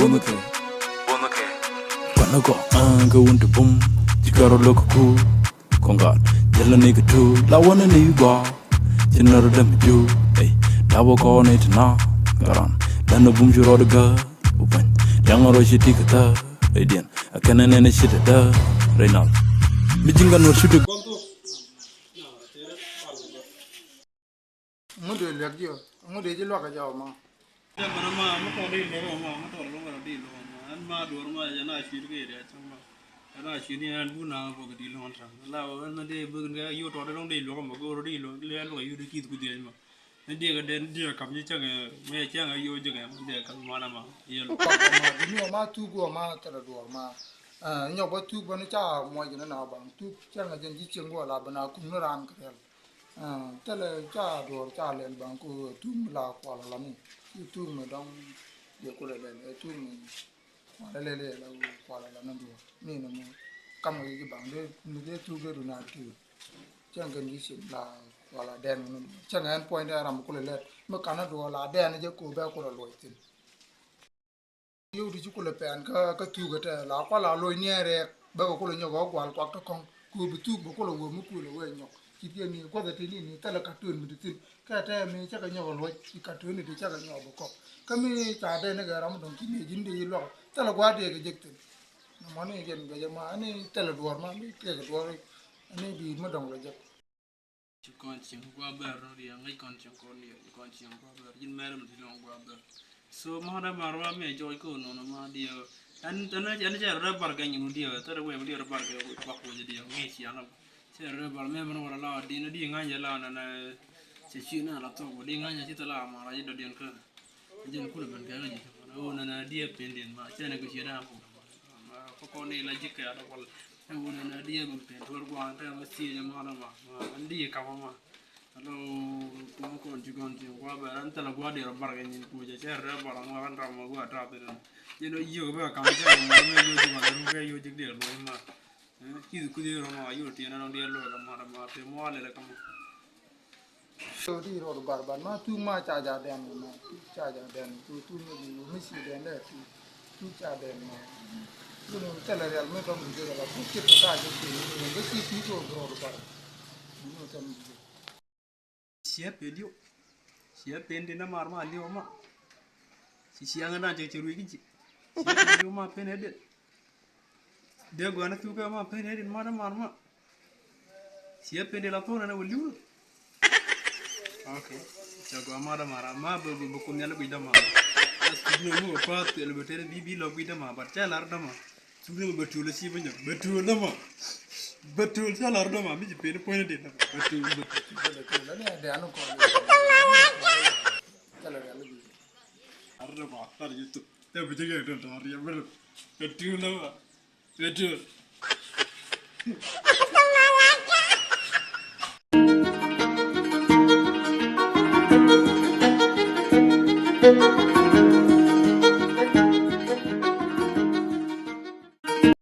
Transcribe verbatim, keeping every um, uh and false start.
Bono kɛ, bono kɛ. Kɔn kɔ an kɛ wun ti bum. Ci karo lok ku. Kɔn gat jɛl ni kɛ tu la wani ni gua. Ci nɔr dɛm ju. Ey, dabo kɔ ni ti na. Garan dan bum ju rɔ di gä. Upɛn dɛŋ rɔ ci ti kɛ tha. Ey diɛn a kɛnɛ nɛn ci ti tha. Rey nal mi jiŋ gan wä cu ti. Ŋu dee liak jiɔ, ŋu dee ji̱ luak a jɔw ma. Jɛ bana ma, ma tɔr di luak ma, ma tɔr luak di luak ma. Ɛn ma duɔr ma, jɛ na cuir kɛ ri a cɔm ma. Jɛ na cuir ni ɛn bu na bok di luak ta. La wä ɛn ma dee bek ni ka yu tɔr di luak di luak ma, go̱r di luak, di luak yu di kith ku diɛ ma. Ni diɛ ka den, diɛ kam ni cɛŋ, mɛ cɛŋ a yu jɛ kɛ, diɛ kam ma na ma. Yɛ luak. Di ni ma tuk wä ma tɛrɛ duɔr ma. Nyɔk ba tuk ba ni ca muɔc ni na baŋ tuk cɛŋ a jɛn ji̱ cieŋ wä la bana kum ni ran kɛ rɛl. Thilɛ ca duɔ̱ɔ̱r ca lɛl baŋ ku ɛ tuk mi la kual ala ni. Ci tuk mi dɔ̱ŋ yɛ kulɛ lɛl ɛ tuk mi kual ala lɛl yɛ la kual ala ni duɔ̱ɔ̱r ni ni mi. Kam kɛ ji̱ baŋ dee mi dee tuk dee du na tuk. Cɛŋ kɛn ji̱ cin la kual a dɛn mi ni duɔ̱ɔ̱r cɛŋ ɛn puɔ̱ny dee ram kulɛ lɛl mi kan ni duɔ̱ɔ̱r la dɛn jɛ ko bɛ kulɛ luɔc thin. Yio̱w ti ci kulɛ pɛn kä, kä thuk ɛ tɛ la kual a loc ni ɛ rɛɛk bɛ kɛ kulɛ nyɔk ɛ gual kuak ti kɔŋ. Ku bi thuk bɛ kulɛ wee mi kulɛ wee nyɔk ci thiee ni guath ɛ ti ni ni thɛlɛ kat tuën mi ti thin kɛ tɛ mi cakɛ nyɔk ɛ luɔc ci kat tuën ni ti cakɛ nyɔk bi kɔk. Kä mi ca dee ni kɛ ram dɔŋ ci mi ji̱n dee ci luak thɛlɛ gua̱a̱r dee kɛ jek thin. Nɔmɔ ni jɛn guɛcɛ ma ani thɛlɛ duɔ̱ɔ̱r ma mi kɛ kɛ duɔ̱ɔ̱r ani bi mi dɔŋ lɛ jek. Ci kɔn cieŋ gua̱a̱ bɛr rɔ diɛ, ŋäc kɔn cieŋ kɔn diɛ, ci kɔn cieŋ gua̱a̱ bɛr, ji̱n mɛr mi ti lɔŋ gua̱a̱ bɛr. So ma dee mar wa mi jɔɔc kɛ wä nɔnɔ ma diɛ. Ɛn, ɛn, ɛn cɛ rɛ bar kɛ nyin wä diɛ, thɛrɛ wee mi diɛ rɛ bar kɛ bak wä jɛ diɛ, ŋäc ci anɔ. Cɛ rɛ bar mɛ mɛn wä la diɛ, diɛ ŋa̱c jɛ la nɛnɛ, cɛ ci na la thok wä diɛ ŋa̱c jɛ ci thɛ la mar a jɛ dɔ̱diɛn kɛ. Jɛn kulɛ ben kɛ ɣä ji̱. Ɣöö nɛnɛ diɛ penden ma cɛ nɛ kɛ ciɛ dan pok. Ma kɔkɔ ni la ji̱ kɛ adɔ kɔl. Ɣöö nɛnɛ diɛ ben pen tuɔr gua̱a̱n tɛ ma thiec ma dɔ ma. Ma diɛ kama ma. Alo kɔn kɔn ci kɔn ci gua̱a̱ bɛ ran thɛlɛ gua̱a̱ diɛ rɔ bar kɛ nyin kucɛ cɛ rɛ bar ma ran ram ma gua̱a̱ tap thin. Jɛn ɣöö yiëk bɛ kam cɛ ma mɛ yo̱ ji̱ ma ru kɛ yo̱ ji̱ diɛ lo̱c ma. Ci kuthi rɔ ma yo̱ tiɛn rɔ diɛ lo̱c kama ma te mɔ alɛ kama. So di rot bar ban ma tuk ma ca ja den ma tuk ca ja den tu tu mi di mi si den le tu tu ca den ma. Tu no tele real mi dom di de la tu ke ta je ke ni ni de si ti ko rot bar. Ni tem di. Sia pe dio. Sia pe ndi na mar ma lio ma. Si sia nga na je che rui ki ji. Sia pe dio ma pe ne de. Dee gua̱n a thuk kɛ ma pen ɛ din ma dee mar ma. Ciɛ pen di la thok nɛn ɛ wä li̱w. Ok. Cɛ gua̱n ma dee mar ma bɛ bɛ kun nhial guic dee mar. As thuk ni mu bɛ pa̱a̱th ɛl bɛ tɛn bi bi lɔ guic dee mar but cɛ lar dee mar. Thuk ni bɛ tuul ci bɛ nyɔk bɛ tuul dee mar. Bɛ tuul cɛ lar dee mar mi ci pen puɔ̱ny din dee mar bɛ tuul bɛ tuul. Ar dee mar tar ji thuk. Ɛ bi jɛ kɛ dee tar yɛ bɛ tuul dee mar. Bɛ tuul.